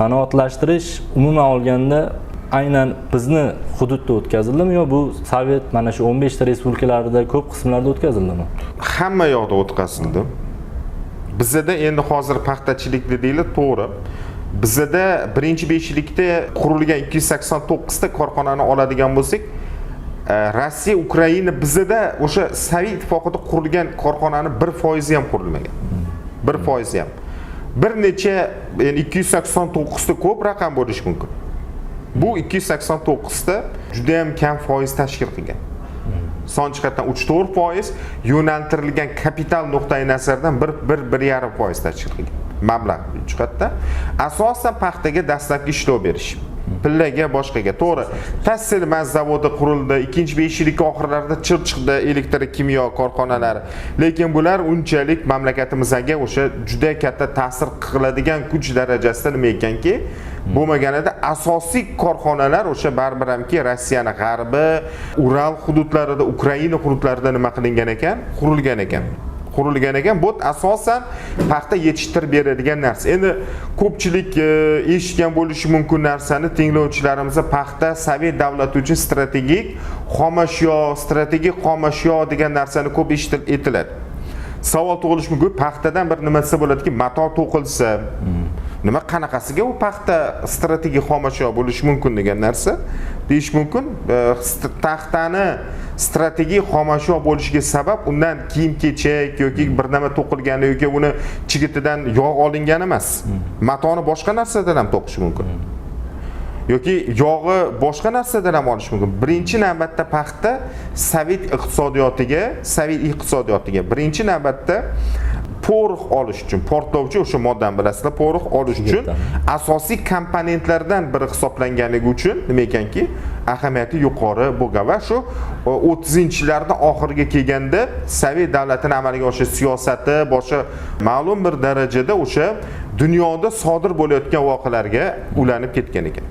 Sanoatlashtirish umuman olganda aynan bizni hududda o'tkazildimi yo bu sovet mana shu 15 ta respublikalarida ko'p qismlarda o'tkazildimi? Hamma yoqda o'tkazildi. Bizada endi hozir paxtachilik dedinglar, to'g'ri. Bizada birinchi 5 yillikda qurilgan 289 ta korxonani oladigan bo'lsak, Rossiya, Ukraina, bizada o'sha Sovet ittifoqida qurilgan korxonani 1% ham qurilmagan. 1% ham. Bir necha, endi 289 ta ko'p raqam bo'lishi mumkin. Bu 289 ta juda ham kam foiz tashkil qilgan. Son jihatdan 3-4%, yo'naltirilgan kapital nuqtai nazaridan 1-1,5% tashkil qilgan. Mablag' jihatdan asosan paxtaga dastlabki ishlov berish. Pillaga, boshqaga. To'g'ri. Tasselmaz zavodi qurildi. Ikkinchi 5 yillik oxirlarida Chirchiqda elektr kimyo korxonalari. Lekin bular unchalik mamlakatimizga o'sha juda katta ta'sir qiladigan kuch darajasida nima ekanki, bo'lmaganida asosiy korxonalar o'sha baribir hamki Rossiyani g'arbi, Ural hududlarida, Ukraina hududlarida nima qilingan ekan? Qurilgan ekan. Qurilgan ekan. Bu asosan paxta yetishtirib beradigan narsa. Endi ko'pchilik eshitgan bo'lishi mumkin narsani tinglovchilarimiz, paxta sovet davlati uchun strategik xomashyo degan narsani ko'p eshitib aytiladi. Savol tug'ilishi mumkin, paxtadan bir nima desa bo'ladiki, mato to'qilsa, nima qanaqasiga u paxta strategik xomashyo bo'lishi mumkin degan narsa deyish mumkin. Paxtani strategik xomashyo bo'lishiga sabab undan kiyim kechak yoki bir nima to'qilgani yoki uni chigitidan yog' olingani emas. Matoni boshqa narsadan ham to'qish mumkin yoki yog'i boshqa narsadan ham olish mumkin. Birinchi navbatda paxta sovet iqtisodiyotiga birinchi navbatda porox olish uchun, portlovchi o'sha moddani bilasizlar, porox olish uchun asosiy komponentlardan biri hisoblanganligi uchun nima ekanki, ahamiyati yuqori bo'lgan va shu 30-yillarni oxiriga kelganda sovet davlatini amalga oshirish siyosati boshqa ma'lum bir darajada o'sha dunyoda sodir bo'layotgan voqealarga ulanib ketgan ekan.